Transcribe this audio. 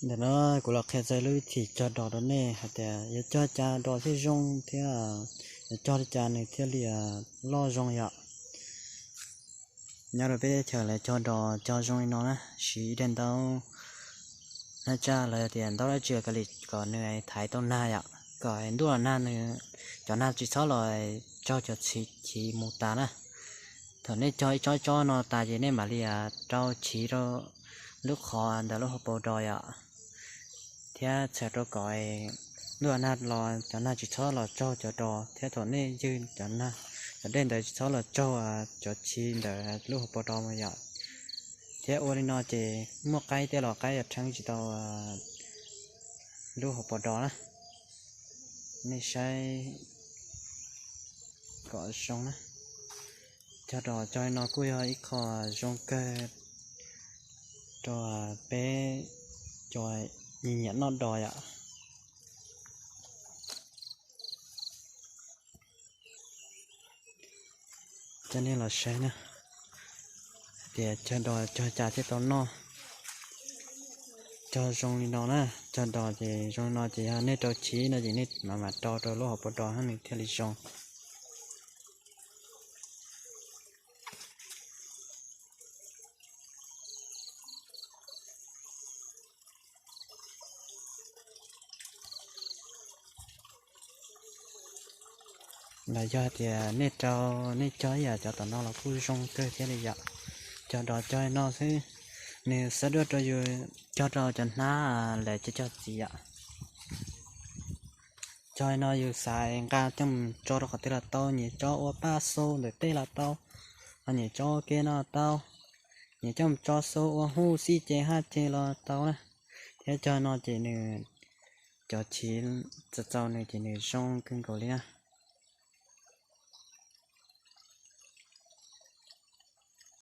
Ntawm no kuv los qhia txog lub vib thim cog dos rau nej hais tias yuav cog cas dos thiaj zoo thiab yuav cog li cas nws thiaj li loj zoo yom. Nyob rau peb teb chaws lawv cog dos cog zoo li no na, siv ib daim ntaub hnab tsaj los yog tias ntaub dab tsi los kawg li kom nws thaiv tau nag yom, kom ntuj los nag nws, cov nag tsis txhob los raug cov chiv mus tas na. Thaum nej cog ib tsob ib tsob no tas ces nej mam li rau chiv rau lub qhov ntawm lub hauv paus dos yom, thiab txhawm rau kom ntuj los nag los cov nag tsis txhob los raug cov dos thiab thaum nej ywg cov dej ntawd tsis txhob los raug cov chiv ntawm lub hauv paus dos mus yom. Thiab ua li no ces muaj qaib tej los qaib yuav rheeb tsis tau lub hauv paus dos na. Nej saib kom zoo na. Cog dos cog li no kuj yog ib qho zoo kawg rau peb cov nyiam nyiam noj dos yom. Coj nej los saib na, hais tias cog dos cog cas thiaj tau noj. Cog zoo li no na, cog dos ces zoo li no ces yog nej rau chiv no ces nej mam mam rau rau lub hauv paus dos nws thiaj li zoo. Los yog tias nej rau, nej cog ib yam cov tom no los kuj zoo kawg thiab li yom. Cog dos cog li no xwb, nws xav duaj rau yus cog rau cov hnab lawv cog cog txiv yom. Cog li no yus xav nqa coj mus tso rau qhov twg los tau, nyias tso ua paj xu ntawm tej los tau, ho nyias tso ua ke no los tau, nyias coj mus tso xu ua huj xij ces haj ces los tau na. Thiab cog no ces nws, cov chiv txaus txaus nws ces nws zoo kawg nkaus li na.